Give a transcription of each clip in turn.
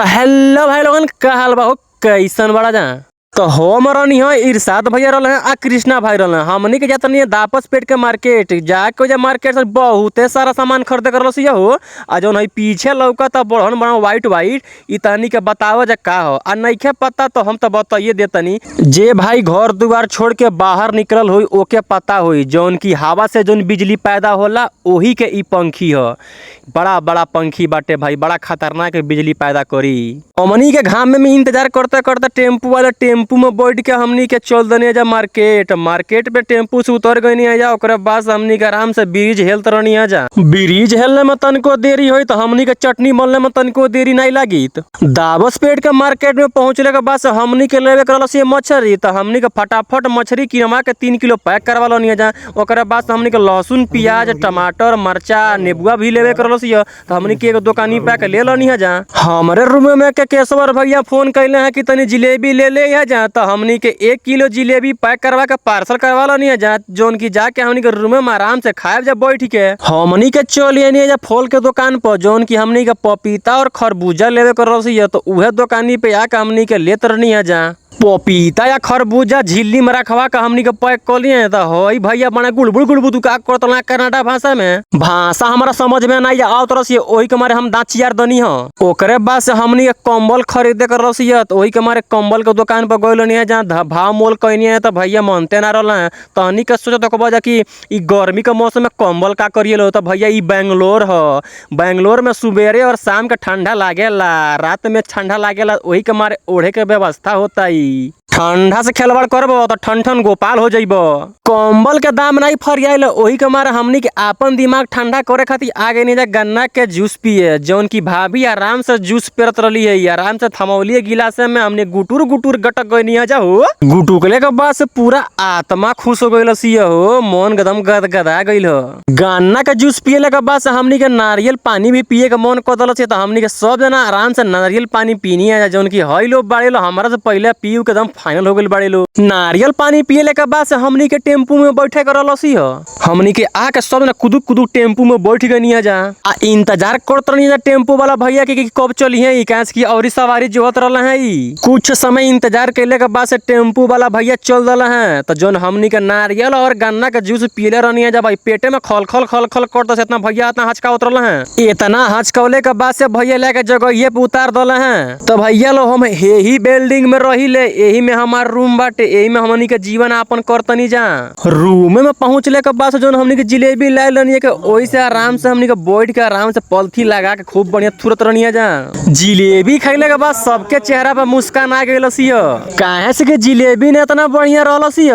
तो हेलो भाई लोगन, का हाल बा हो, कैसन बड़ा जा। तो हम रहनी है, इरशाद भैया रहल हैं आ कृष्णा भाई रहल हैं। हमनी के जातनी है दापसपेट के मार्केट जाके ओजा मार्केट से बहुते सारा सामान खरीदे कर रसिया हो। आ जौन है पीछे लौकता बड़हन बड़हन वाइट वाइट इ तहनी के बताव जा का हो, आ नइखे पता तो हम तो बताइए देतनी। जे भाई घर दुआर छोड़ के बाहर निकलल होई ओके पता होई, जौन की हवा से जौन बिजली पैदा होला ओही के इ पंखी ह। बड़ा बड़ा पंखी बाटे भाई, बड़ा खतरनाक बिजली पैदा करी। हमनी के घाम में इंतजार करते करते टेम्पू वाला टेम्पू में बैठ के हमनी के चल दनी जा मार्केट। मार्केट में टेम्पू से उतर गई जा, ओकरे बाद से हमनी के आराम से ब्रिज हेलत रहनी जा। ब्रिज हेलने में तनको देरी होई तो हमनी के चटनी बनने में तनको देरी नहीं लागी। दाबसपेट के मार्केट में पहुंचले के बाद से हमनी के लेवे के रहल मछली, तो हमनी के फटाफट मछली किनवा के 3 किलो पैक करवा लनी जा। ओकरे बाद से हमनी के लहसुन प्याज टमाटर मरचा नेबुआ भी लेवे के रहल, तो हमनी के एगो दुकानी पैक ले लनी जा। हमरे रूम में के केशवर भैया फोन कैले हैं कि तनी जिलेबी ले ले जा, तो हमनी के 1 किलो जिलेबी पैक करवा के पार्सल करवा लनी जा, जोन की जाके हमनी के रूम में आराम से खाए जा बैठ के। हमनी के चल जा फल के दुकान पर, जोन की हमनी के पपीता और खरबूजा लेवे के रहल, तो उहे दुकानी पे आके हमनी के लेत रहनी जा। पपीता या खरबूजा झिल्ली में रखवा के हमनी के पैक कर लिए, तो हई भैया बड़ा गुड़बुड़ गुड़बुड़ तू का करत कनाडा भाषा में, भाषा हमारा समझ में नहीं आवत रही, ओही के मारे हम दांत चियार दनी ह। ओकरे बाद से हमनी के कंबल खरीदे कर रही, तो ओही के मारे कंबल के दुकान पर गइल नहीं जहाँ भाव मोल कहनी है, तो भैया मानते ना रह। तो हमनी के सोचत जा कि इ गर्मी के मौसम में कंबल का करिए लो, तो भैया इ बैंगलोर ह, बैंगलोर में सुबेरे और शाम के ठंडा लागेला, रात में ठंडा लागेला, ओही के मारे ओढ़े के व्यवस्था होता। ठंडा से खेलवाड़ करबो तो ठन ठन गोपाल हो जइबो। कंबल के दाम नहीं फरियाइल, ओही के मारे हमनी के आपन दिमाग ठंडा करे खातिर आगे नहीं जा गन्ना के जूस पिए, जौन की भाभी आराम से जूस पेरत रही है, आराम से थमौली गिलास में हमने गुटुर गुटुर गटक गई जा हो। गुटुकले के बाद से पूरा आत्मा खुश हो गइल सी हो, मन एकदम गदगदा गइल हो। गन्ना के जूस पियले के बाद से हमनी के नारियल पानी भी पिए के मन कर दल, तो हमनी के सब जना आराम से नारियल पानी पीनी है, जौन की हई लोग बाड़े लो हमारा से पहले पी के एकदम फाइनल हो गइल बाड़े लो। नारियल पानी पियले के बाद से हमनी के टेम्पू में बैठे कर रहलसी ह, हमनी के आके सब ना कुदुक कुदुक टेम्पू में बैठ गनी जा। आ इंतजार करत रहनी जा टेम्पू वाला भैया के कि कब चली है, काहे की और सवारी जोहत रहल है। कुछ समय इंतजार कैले के बाद से टेम्पू वाला भैया चल दल है, तो जोन हमनी के नारियल और गन्ना के जूस पियले रहनी जा भाई पेटे में खल खल खल खल करत इतना भैया इतना हचकावत रहल है। इतना हचकौले के बाद से भैया लेके जगह पे उतार दल है। तो भैया लो हम यही बिल्डिंग में रही ले, यही में हमार रूम बाटे, यही में हमनी के जीवन आपन करतनी जा। रूम में पहुंचले के बाद से जोन हमनी के जिलेबी लाए लनी के ओही से आराम से हमनी के बैठ के आराम से पलथी लगा के खूब बढ़िया थुरत रहनी जा। जिलेबी खइले के बाद सबके चेहरा पर मुस्कान आ गइल सी, काहे से के जिलेबी ने इतना बढ़िया रहल सी।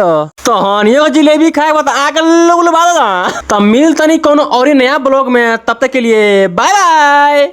तो हनियो जिलेबी खाए बाद आके लोग बात। तब मिल तनी कोनो और नया ब्लॉग में, तब तक के लिए बाय बाय।